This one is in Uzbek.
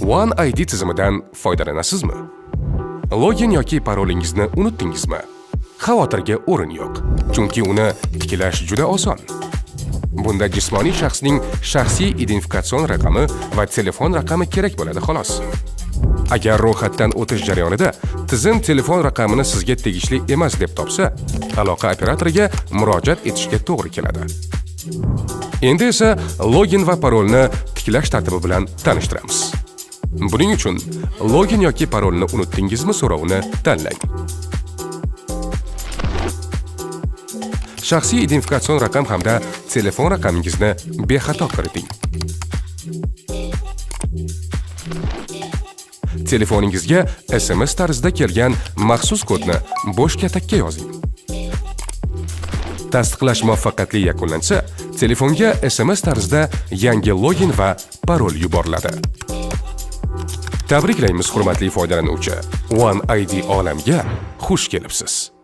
One ID tizimidan foydalanasizmi? Login yoki parolingizni unutdingizmi? Xavotirga o'rin yo'q, chunki uni tiklash juda oson. Bunda jismoniy shaxsning shaxsiy identifikatsion raqami va telefon raqami kerak bo'ladi, xolos. Agar ro'yxatdan o'tish jarayonida tizim telefon raqamini sizga tegishli emas deb topsa, aloqa operatoriga murojaat etishga to'g'ri keladi. Endi esa login va parolni tiklash tartibi bilan tanishtiramiz. Buning uchun "Login yoki parolni unutdingizmi?" so'rovini tanlang. Shaxsiy identifikatsion raqam hamda telefon raqamingizni bexato kiriting. Telefoningizga SMS tarzida kelgan maxsus kodni bo'sh katakka yozing. Tasdiqlash muvaffaqiyatli yakunlansa, telefonga SMS tarzida yangi login va parol yuboriladi. Tabriklaymiz, hurmatli foydalanuvchi. One ID olamiga xush kelibsiz.